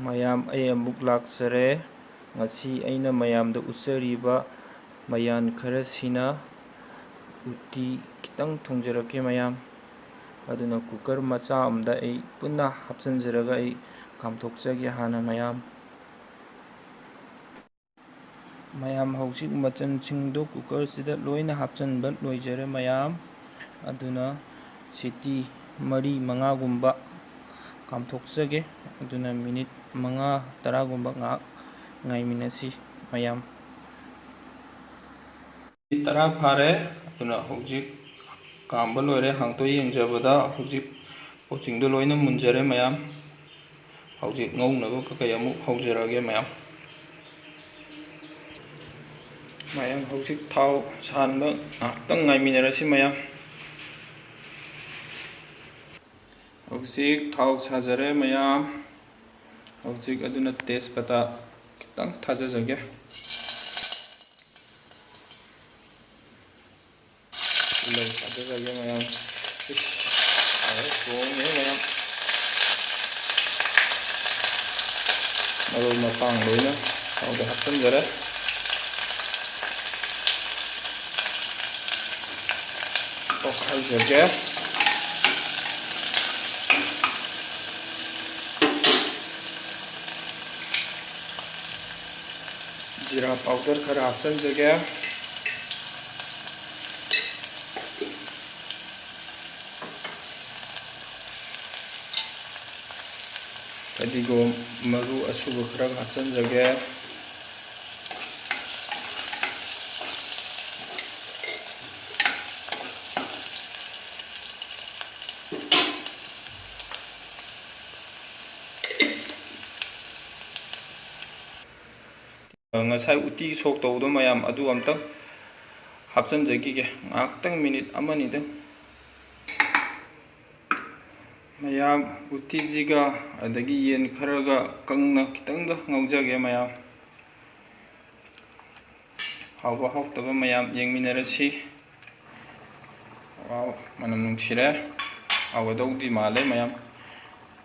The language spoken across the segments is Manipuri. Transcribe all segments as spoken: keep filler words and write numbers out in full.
ꯃꯌꯥꯝ, ꯑꯩ ꯑꯃꯨꯛ ꯂꯥꯛꯆꯔꯦ꯫ ꯉꯁꯤ ꯑꯩꯅ ꯃꯌꯥꯝꯗ ꯎꯠꯆꯔꯤꯕ ꯃꯌꯥꯟ ꯈꯔꯁꯤꯅ ꯎꯇꯤ ꯈꯤꯇꯪ ꯊꯣꯡꯖꯔꯛꯀꯦ ꯃꯌꯥꯝ꯫ ꯑꯗꯨꯅ cooker ꯃꯆꯥ ꯑꯃꯗ ꯑꯩ ꯄꯨꯟꯅ ꯍꯥꯞꯆꯤꯟꯖꯔꯒ ꯑꯩ ꯀꯥꯝꯊꯣꯛꯆꯒꯦ ꯍꯥꯟꯅ ꯃꯌꯥꯝ꯫ ꯃꯌꯥꯝ, ꯍꯧꯖꯤꯛ ꯃꯆꯜꯁꯤꯡꯗꯣ cookerꯁꯤꯗ ꯂꯣꯏꯅ ꯍꯥꯞꯆꯤꯟꯕ ꯂꯣꯏꯖꯔꯦ ꯃꯌꯥꯝ꯫ ꯑꯗꯨꯅ ꯁꯤꯇꯤ ꯃꯔꯤ ꯃꯉꯥꯒꯨꯝꯕ ꯀꯥꯝꯊꯣꯛꯆꯒꯦ꯫ ꯑꯗꯨꯅ minute ꯃꯉꯥ ꯇꯔꯥꯒꯨꯝꯕ ꯉꯥꯏꯍꯥꯛ ꯉꯥꯏꯃꯤꯟꯅꯁꯤ ꯃꯌꯥꯝ꯫ Minute ꯇꯔꯥ ꯐꯥꯔꯦ꯫ ꯑꯗꯨꯅ ꯍꯧꯖꯤꯛ ꯀꯥꯝꯕ ꯂꯣꯏꯔꯦ꯫ ꯍꯥꯡꯇꯣꯛ ꯌꯦꯡꯖꯕꯗ ꯍꯧꯖꯤꯛ ꯄꯣꯠꯁꯤꯡꯗꯣ ꯂꯣꯏꯅ ꯃꯨꯟꯖꯔꯦ ꯃꯌꯥꯝ꯫ ꯍꯧꯖꯤꯛ ꯉꯧꯅꯕ ꯀꯩꯀꯩ ꯑꯃꯨꯛ ꯍꯧꯖꯔꯒꯦ ꯃꯌꯥꯝ꯫ ꯃꯌꯥꯝ, ꯍꯧꯖꯤꯛ ꯊꯥꯎ ꯁꯥꯍꯟꯕ ꯉꯥꯏꯍꯥꯛꯇꯪ ꯉꯥꯏꯃꯤꯟꯅꯔꯁꯤ ꯃꯌꯥꯝ꯫ ꯍꯧꯖꯤꯛ ꯊꯥꯎ ꯁꯥꯖꯔꯦ ꯃꯌꯥꯝ꯫ ꯍꯧꯖꯤꯛ ꯑꯗꯨꯅ ꯇꯦꯖꯄꯇꯥ ꯈꯤꯇꯪ ꯊꯥꯖꯖꯒꯦ꯫ ꯇꯤꯜꯍꯧ ꯊꯥꯗꯖꯒꯦ ꯃꯌꯥꯝ꯫ ꯏꯁ, ꯐꯖꯅ ꯊꯣꯡꯉꯦ ꯃꯌꯥꯝ꯫ ꯃꯔꯣꯏ ꯃꯄꯥꯡ ꯂꯣꯏꯅ ꯊꯥꯎꯗ ꯍꯥꯞꯆꯤꯟꯖꯔꯦ꯫ ꯑꯣꯠꯈꯥꯏꯖꯒꯦ꯫ ꯖꯤꯔꯥ powder ꯈꯔ ꯍꯥꯞꯆꯤꯟꯖꯒꯦ꯫ ꯐꯗꯤꯒꯣꯝ ꯃꯔꯨ ꯑꯁꯨꯕ ꯈꯔ ꯍꯥꯞꯆꯤꯟꯖꯒꯦ꯫ ꯉꯁꯥꯏ ꯎꯇꯤ ꯁꯣꯛ ꯇꯧꯕꯗꯣ ꯃꯌꯥꯝ, ꯑꯗꯨ ꯑꯝꯇꯪ ꯍꯥꯞꯆꯤꯟꯖꯈꯤꯒꯦ, ꯉꯥꯏꯍꯥꯛꯇꯪ, minute ꯑꯃꯅꯤꯗꯪ꯫ ꯃꯌꯥꯝ, ꯎꯇꯤꯁꯤꯒ ꯑꯗꯒꯤ ꯌꯦꯟ ꯈꯔꯒ ꯀꯪꯅ ꯈꯤꯇꯪꯒ ꯉꯧꯖꯒꯦ ꯃꯌꯥꯝ꯫ ꯍꯥꯎꯕ ꯍꯥꯎꯇꯕ ꯃꯌꯥꯝ ꯌꯦꯡꯃꯤꯟꯅꯔꯁꯤ꯫ ꯋꯥꯎ, ꯃꯅꯝ ꯅꯨꯡꯁꯤꯔꯦ꯫ ꯍꯥꯎꯒꯗꯧꯗꯤ ꯃꯥꯜꯂꯦ ꯃꯌꯥꯝ꯫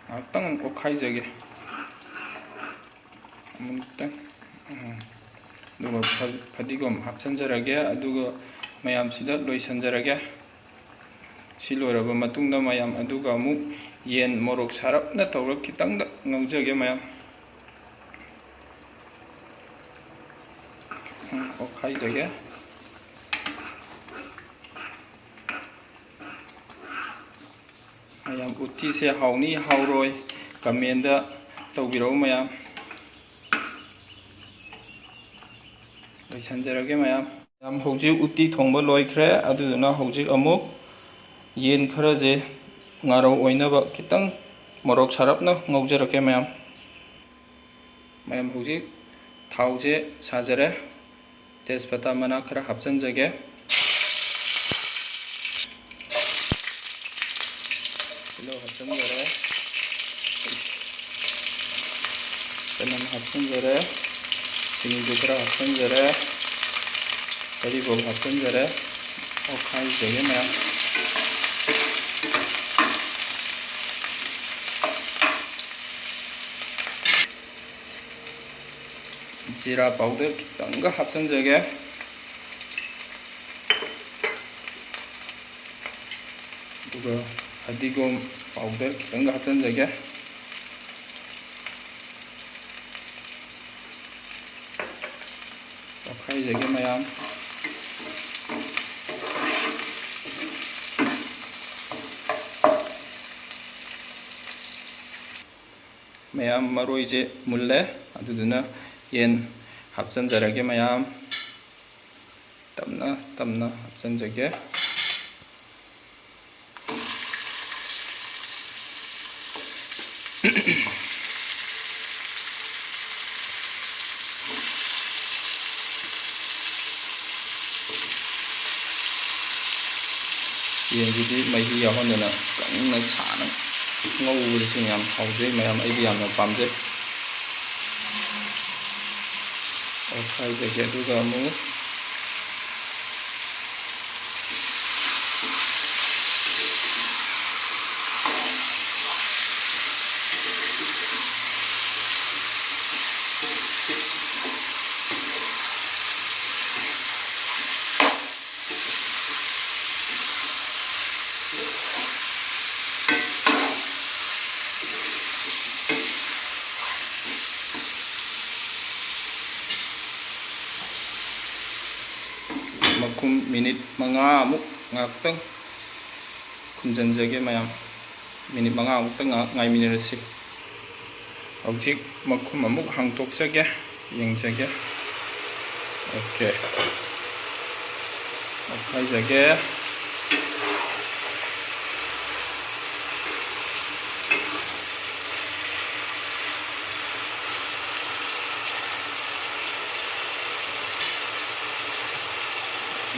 ꯉꯥꯏꯍꯥꯛꯇꯪ ꯑꯣꯠꯈꯥꯏꯖꯒꯦ꯫ ꯑꯃꯨꯛꯇꯪ, ꯎꯝ, ꯑꯗꯨꯒ ꯐ-, ꯐꯗꯤꯒꯣꯝ ꯍꯥꯞꯆꯤꯟꯖꯔꯒꯦ, ꯑꯗꯨꯒ ꯃꯌꯥꯝꯁꯤꯗ ꯂꯣꯏꯁꯤꯟꯖꯔꯒꯦ꯫ ꯁꯤ ꯂꯣꯏꯔꯕ ꯃꯇꯨꯡꯗ ꯃꯌꯥꯝ ꯑꯗꯨꯒ ꯑꯃꯨꯛ ꯌꯦꯟ ꯃꯣꯔꯣꯛ ꯁꯥꯔꯞꯅ ꯇꯧꯔꯒ ꯈꯤꯇꯪꯗ ꯉꯧꯖꯒꯦ ꯃꯌꯥꯝ꯫ ꯎꯝ, ꯑꯣꯠꯈꯥꯏꯖꯒꯦ꯫ ꯃꯌꯥꯝ, ꯎꯇꯤꯁꯦ ꯍꯥꯎꯅꯤ ꯍꯥꯎꯔꯣꯏ comment ꯇꯧꯕꯤꯔꯛꯎ ꯃꯌꯥꯝ꯫ ꯂꯣꯏꯁꯟꯖꯔꯒꯦ ꯃꯌꯥꯝ꯫ ꯃꯌꯥꯝ, ꯍꯧꯖꯤꯛ ꯎꯇꯤ ꯊꯣꯡꯕ ꯂꯣꯏꯈ꯭ꯔꯦ꯫ ꯑꯗꯨꯗꯨꯅ ꯍꯧꯖꯤꯛ ꯑꯃꯨꯛ ꯌꯦꯟ ꯈꯔꯁꯦ ꯉꯥꯔꯧ ꯑꯣꯏꯅꯕ ꯈꯤꯇꯪ ꯃꯣꯔꯣꯛ ꯁꯥꯔꯞꯅ ꯉꯧꯖꯔꯛꯀꯦ ꯃꯌꯥꯝ꯫ ꯃꯌꯥꯝ, ꯍꯧꯖꯤꯛ ꯊꯥꯎꯁꯦ ꯁꯥꯖꯔꯦ꯫ ꯇꯦꯖꯄꯇꯥ ꯃꯅꯥ ꯈꯔ ꯍꯥꯞꯆꯤꯟꯖꯒꯦ꯫ ꯇꯤꯜꯍꯧ ꯍꯥꯞꯆꯤꯟꯖꯔꯦ꯫ ꯆꯅꯝ ꯍꯥꯞꯆꯤꯟꯖꯔꯦ꯫ ꯆꯤꯅꯤꯁꯨ ꯈꯔ ꯍꯥꯞꯆꯤꯟꯖꯔꯦ꯫ ꯐꯗꯤꯒꯣꯝ ꯍꯥꯞꯆꯤꯟꯖꯔꯦ꯫ ꯑꯣꯠꯈꯥꯏꯖꯒꯦ ꯃꯌꯥꯝ꯫ ꯖꯤꯔꯥ powder ꯈꯤꯇꯪꯒ ꯍꯥꯞꯆꯤꯟꯖꯒꯦ꯫ ꯑꯗꯨꯒ ꯐꯗꯤꯒꯣꯝ powder ꯈꯤꯇꯪꯒ ꯍꯥꯞꯆꯤꯟꯖꯒꯦ꯫ ꯑꯣꯠꯈꯥꯏꯖꯒꯦ ꯃꯌꯥꯝ꯫ ꯃꯌꯥꯝ, ꯃꯔꯣꯏꯁꯦ ꯃꯨꯜꯂꯦ, ꯑꯗꯨꯗꯨꯅ ꯌꯦꯟ ꯍꯥꯞꯆꯤꯟꯖꯔꯒꯦ ꯃꯌꯥꯝ꯫ ꯇꯞꯅ ꯇꯞꯅ ꯍꯥꯞꯆꯤꯟꯖꯒꯦ꯫ ꯌꯦꯟꯁꯤꯗꯤ ꯃꯍꯤ ꯌꯥꯎꯍꯟꯗꯅ ꯀꯪꯅ ꯁꯥꯅ ꯉꯧꯕꯗꯁꯨ ꯌꯥꯝ ꯍꯥꯎꯖꯩ ꯃꯌꯥꯝ, ꯑꯩꯗꯤ ꯌꯥꯝꯅ ꯄꯥꯝꯖꯩ꯫ ꯑꯣꯠꯈꯥꯏꯖꯒꯦ꯫ ꯑꯗꯨꯒ ꯑꯃꯨꯛ ꯃꯈꯨꯝ ꯃꯤꯅꯤꯠ ꯃꯉꯥꯃꯨꯛ ꯉꯥꯏꯍꯥꯛꯇꯪ ꯈꯨꯝꯖꯤꯟꯖꯒꯦ ꯃꯌꯥꯝ꯫ ꯃꯤꯅꯤꯠ ꯃꯉꯥꯃꯨꯛꯇꯪ ꯉꯥꯏꯍꯥꯛ ꯉꯥꯏꯃꯤꯟꯅꯔꯁꯤ꯫ ꯍꯧꯖꯤꯛ ꯃꯈꯨꯝ ꯑꯃꯨꯛ ꯍꯥꯡꯇꯣꯛꯆꯒꯦ, ꯌꯦꯡꯖꯒꯦ꯫ ꯑꯣꯀꯦ, ꯑꯣꯠꯈꯥꯏꯖꯒꯦ꯫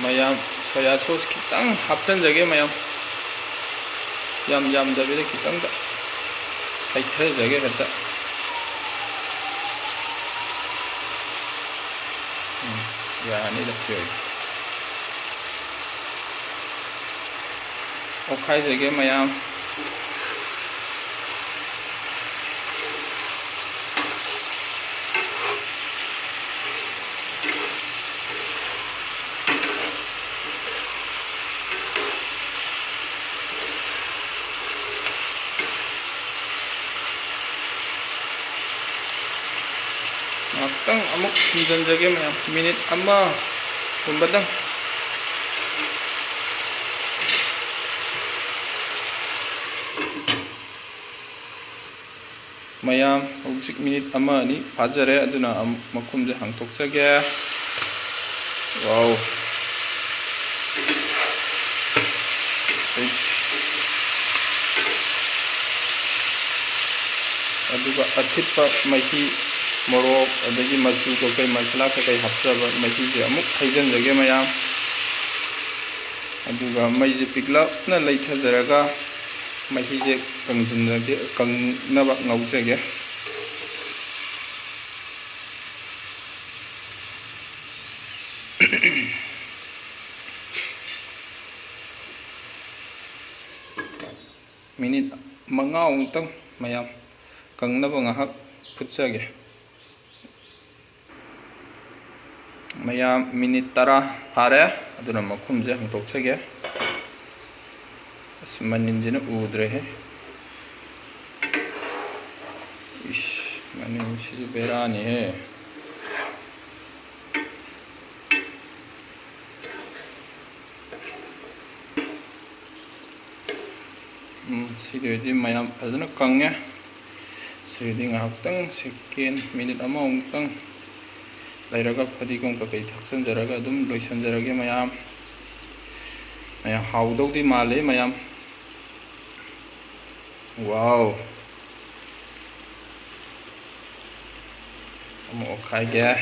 ꯃꯌꯥꯝ, ꯁꯣꯌꯥ ꯁꯣꯁ ꯈꯤꯇꯪ ꯍꯥꯞꯆꯤꯟꯖꯒꯦ ꯃꯌꯥꯝ, ꯌꯥꯝ ꯌꯥꯝꯗꯕꯤꯗ ꯈꯤꯇꯪꯗ ꯍꯩꯊꯖꯒꯦ ꯍꯦꯛꯇ꯫ ꯎꯝ, ꯌꯥꯔꯅꯤꯗ ꯁꯤ ꯑꯣꯏꯔꯗꯤ꯫ ꯑꯣꯠꯈꯥꯏꯖꯒꯦ ꯃꯌꯥꯝ꯫ ꯉꯥꯛꯇꯪ ꯑꯃꯨꯛ ꯈꯨꯝꯖꯤꯟꯖꯒꯦ ꯃꯌꯥꯝ, ꯃꯤꯅꯤꯠ ꯑꯃꯒꯨꯝꯕꯗꯪ꯫ ꯃꯌꯥꯝ, ꯍꯧꯖꯤꯛ ꯃꯤꯅꯤꯠ ꯑꯃ ꯑꯅꯤ ꯐꯥꯖꯔꯦ, ꯑꯗꯨꯅ ꯑꯃꯨꯛ ꯃꯈꯨꯝꯁꯦ ꯍꯥꯡꯇꯣꯛꯆꯒꯦ꯫ ꯋꯥꯎ꯫ ꯑꯗꯨꯒ ꯑꯊꯤꯠꯄ ꯃꯍꯤ, ꯃꯣꯔꯣꯛ, ꯑꯗꯒꯤ ꯃꯆꯨ ꯀꯩꯀꯩ, ꯃꯁꯥꯂꯥ ꯀꯩꯀꯩ ꯍꯥꯞꯆꯕ ꯃꯍꯤꯁꯦ ꯑꯃꯨꯛ ꯍꯩꯖꯤꯟꯖꯒꯦ ꯃꯌꯥꯝ꯫ ꯑꯗꯨꯒ ꯃꯩꯁꯦ ꯄꯤꯛꯂꯞꯅ ꯂꯩꯊꯖꯔꯒ ꯃꯍꯤꯁꯦ ꯀꯪꯁꯤꯟꯖꯒꯦ, ꯀꯪꯅꯕ ꯉꯧꯖꯒꯦ꯫ ꯃꯤꯅꯤꯠ ꯃꯉꯥꯃꯨꯛꯇꯪ ꯃꯌꯥꯝ ꯀꯪꯅꯕ ꯉꯥꯏꯍꯥꯛ ꯐꯨꯠꯆꯒꯦ꯫ ꯃꯌꯥꯝ, ꯃꯤꯅꯤꯠ ꯇꯔꯥ ꯐꯥꯔꯦ, ꯑꯗꯨꯅ ꯃꯈꯨꯝꯁꯦ ꯍꯥꯡꯇꯣꯛꯆꯒꯦ꯫ ꯑꯁ, ꯃꯅꯤꯟꯁꯤꯅ ꯎꯗ꯭ꯔꯦꯍꯦ꯫ ꯏꯁ, ꯃꯅꯤꯟꯁꯤꯁꯨ ꯕꯦꯔꯥꯅꯤꯍꯦ꯫ ꯁꯤꯗꯤ ꯃꯌꯥꯝ ꯐꯖꯅ ꯀꯪꯉꯦ꯫ ꯁꯤꯗꯤ ꯉꯥꯏꯍꯥꯛꯇꯪ second minute ꯑꯃꯃꯨꯛꯇꯪ ꯂꯩꯔꯒ ꯐꯗꯤꯒꯣꯝ ꯀꯩꯀꯩ ꯊꯥꯛꯆꯟꯖꯔꯒ ꯑꯗꯨꯝ ꯂꯣꯏꯁꯟꯖꯔꯒꯦ ꯃꯌꯥꯝ꯫ ꯃꯌꯥꯝ ꯍꯥꯎꯗꯧꯗꯤ ꯃꯥꯜꯂꯦ ꯃꯌꯥꯝ꯫ Wow! ꯑꯃꯨꯛ ꯑꯣꯠꯈꯥꯏꯒꯦ꯫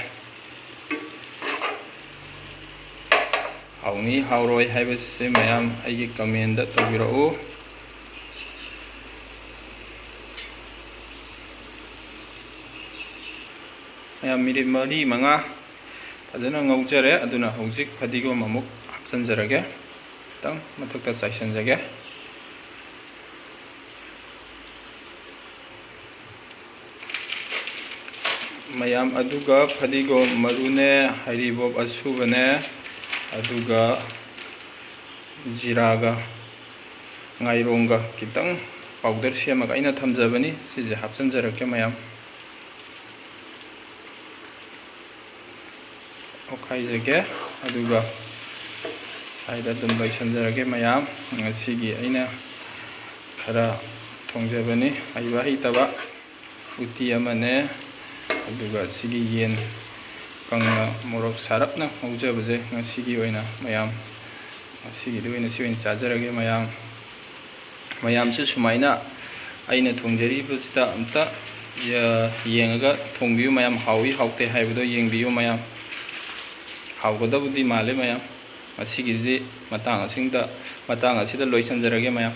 ꯍꯥꯎꯅꯤ ꯍꯥꯎꯔꯣꯏ ꯍꯥꯏꯕꯁꯤ ꯃꯌꯥꯝ ꯑꯩꯒꯤ comment ꯇꯧꯕꯤꯔꯛꯎ꯫ ꯃꯌꯥꯝ minute ꯃꯔꯤ ꯃꯉꯥ ꯐꯖꯅ ꯉꯧꯖꯔꯦ꯫ ꯑꯗꯨꯅ ꯍꯧꯖꯤꯛ ꯐꯗꯤꯒꯣꯝ ꯑꯃꯨꯛ ꯍꯥꯞꯆꯤꯟꯖꯔꯒꯦ꯫ ꯈꯤꯇꯪ ꯃꯊꯛꯇ ꯆꯥꯏꯁꯤꯟꯖꯒꯦ꯫ ꯃꯌꯥꯝ, ꯑꯗꯨꯒ ꯐꯗꯤꯒꯣꯝ ꯃꯔꯨꯅꯦ, ꯍꯩꯔꯤꯕꯣꯞ ꯑꯁꯨꯕꯅꯦ, ꯑꯗꯨꯒ ꯖꯤꯔꯥꯒ ꯉꯥꯏꯔꯣꯡꯒ ꯈꯤꯇꯪ powder ꯁꯦꯝꯃꯒ ꯑꯩꯅ ꯊꯝꯖꯕꯅꯤ꯫ ꯁꯤꯁꯦ ꯍꯥꯞꯆꯤꯟꯖꯔꯛꯀꯦ ꯃꯌꯥꯝ꯫ ꯑꯣꯠꯈꯥꯏꯖꯒꯦ꯫ ꯑꯗꯨꯒ side ꯑꯗꯨꯝ ꯂꯣꯏꯁꯤꯟꯖꯔꯒꯦ ꯃꯌꯥꯝ꯫ ꯉꯁꯤꯒꯤ ꯑꯩꯅ ꯈꯔ ꯊꯣꯡꯖꯕꯅꯤ, ꯍꯩꯕ ꯍꯩꯇꯕ ꯎꯇꯤ ꯑꯃꯅꯦ꯫ ꯑꯗꯨꯒ ꯁꯤꯒꯤ ꯌꯦꯟ ꯀꯪꯅ ꯃꯣꯔꯣꯛ ꯁꯥꯔꯞꯅ ꯉꯧꯖꯕꯁꯦ ꯉꯁꯤꯒꯤ ꯑꯣꯏꯅ ꯃꯌꯥꯝ, ꯉꯁꯤꯒꯤꯗꯤ ꯑꯣꯏꯅ ꯁꯤ ꯑꯣꯏꯅ ꯆꯥꯖꯔꯒꯦ ꯃꯌꯥꯝ꯫ ꯃꯌꯥꯝꯁꯨ ꯁꯨꯃꯥꯏꯅ ꯑꯩꯅ ꯊꯣꯡꯖꯔꯤꯕꯁꯤꯗ ꯑꯝꯇ, ꯑ, ꯌꯦꯡꯉꯒ ꯊꯣꯡꯕꯤꯌꯨ ꯃꯌꯥꯝ, ꯍꯥꯎꯏ ꯍꯥꯎꯇꯦ ꯍꯥꯏꯕꯗꯣ ꯌꯦꯡꯕꯤꯌꯨ ꯃꯌꯥꯝ꯫ ꯍꯥꯎꯒꯗꯕꯗꯤ ꯃꯥꯜꯂꯦ ꯃꯌꯥꯝ꯫ ꯉꯁꯤꯒꯤꯁꯤ ꯃꯇꯥꯡ ꯑꯁꯤꯗ, ꯃꯇꯥꯡ ꯑꯁꯤꯗ ꯂꯣꯏꯁꯤꯟꯖꯔꯒꯦ ꯃꯌꯥꯝ꯫